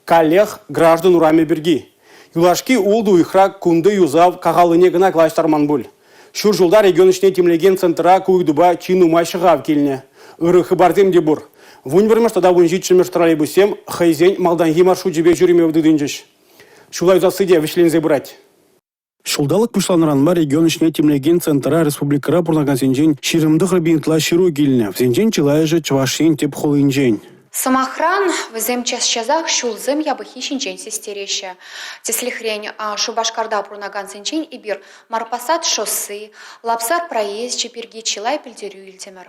Каллех граждан урамӗ пирки. Юлашки ултӑ уйӑхра кунти юсав кахаллине кӑна калаҫтарман пуль. Ҫур ҫулта регион ӗҫне тимлекен центра ку ыйтупа чи нумай ҫӑхав килнӗ. Ырӑ хыпарсем те пур. 11-мӗш тата 17-мӗш троллейбуссем хӑйсен малтанхи маршручӗпе ҫӳреме тытӑнчӗҫ. Ҫула юсасси те вӗҫленсе пырать. Ҫулталӑк пуҫланнӑранпа регион ӗҫне тимлекен центра республикӑра пурӑнакансенчен 29 пин ытла ҫыру килнӗ. Вӗсенчен чылайӑшӗ Чӑваш Ен тӗп хулинчен. Сӑмахран, вӗсем час-часах ҫулсем япӑххи ҫинчен систереҫҫӗ. Тӗслӗхрен, Шупашкарта пурӑнакансенчен эпир Марпасад шосси, Лапсар проезчӗ пирки чылай пӗлтерӳ илтӗмӗр.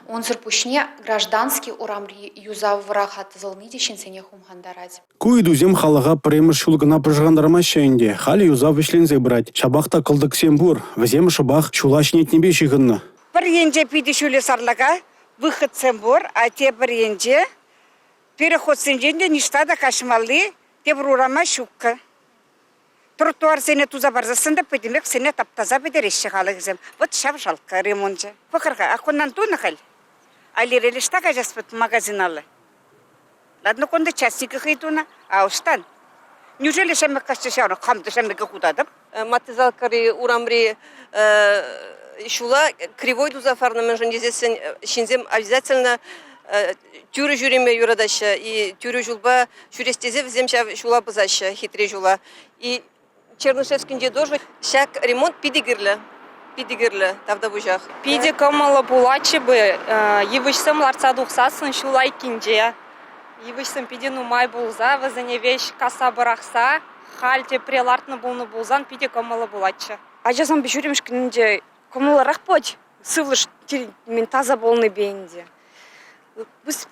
Унсӑр пуҫне Граждански урамри юсав вӑраха тӑсӑлни те ҫынсене хумхантарать. Ку ыйтусем халӑха пӗрремӗш ҫул кӑна пӑшӑрхантармаҫҫӗ ӗнтӗ. Халӗ юсав вӗҫленсе пырать. Ҫапах та кӑлтӑксем пур. Вӗсем шӑпах ҫула ҫӗнетнипе ҫыхӑннӑ. Пӗр енче питӗ ҫӳллӗ сарлака выходсем пур, а тепӗр енче переходсенчен те ниҫта та каҫмалли тепӗр урама ҫуккӑ. Тротуарсене туса парсассӑн та пӗтӗмпех сене таптаса пӗтереҫҫӗ халӑхӗсем. Вӑт ҫав шалкка ремончӗ. Пӑхӑр-ха, ах кунтан тунӑ халь. Аллире ӑҫта каҫас вӑт магазиналлӑ. Ладно, кунта частника хӑй тунӑ, а ӑҫтан? Неужели ҫамрӑк каччӑ ҫаврӑк хам та ҫамрӑка хутатӑп? Маттисалкӑри урамри ҫула кривой туса фарнӑ мӗншӗн тесессӗн ҫынсем обязательно тӳрӗ ҫӳреме юратаҫҫӗ и тӳрӗ ҫулпа ҫӳрес тесе вӗсем ҫав ҫула пӑсаҫҫӗ, хитре ҫула. И Чернышевскинче тоже ҫак ремонт питӗ кирлӗ. Питӗ кирлӗ, тавтапуҫах. Питӗ кӑмӑллӑ пулатчӗ бы йывӑҫсем лартса тухсассӑн ҫул айккинче. Йывӑҫсем питӗ нумай пулса, вӗсене веҫ касса пӑрахса халь тепре лартнӑ пулнӑ пулсан питӗ кӑмӑллӑ пулатчӗ. Ачасемпе ҫӳремешкӗн ӗнтӗ кӑмӑллӑрах пулать. Сывлӑш таса пулнипе ӗнтӗ.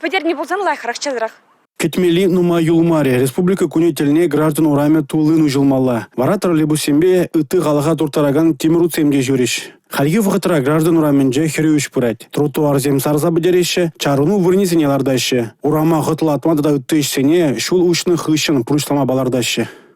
Пӗтерни пулсан лайӑхрах часрах. Кӗтмелли нумай юлмарӗ. Республика кунӗ тӗлне граждан урамӗ туллин уҫӑлмалла. Вара троллейбуссемпе ытти халӑха турттаракан тимӗр утсем те ҫӳрӗҫ. Хальхи вӑхӑтра граждан урамӗнче хӗрӳ ӗҫ пырать. Тротуарсем сарса пӗтереҫҫӗ, чарӑну вырӑнӗсене лартаҫҫӗ. Урама хӑтлӑлатма тата ытти ӗҫсене ҫул уҫнӑ хыҫҫӑн пурнӑҫлама палӑртаҫҫӗ.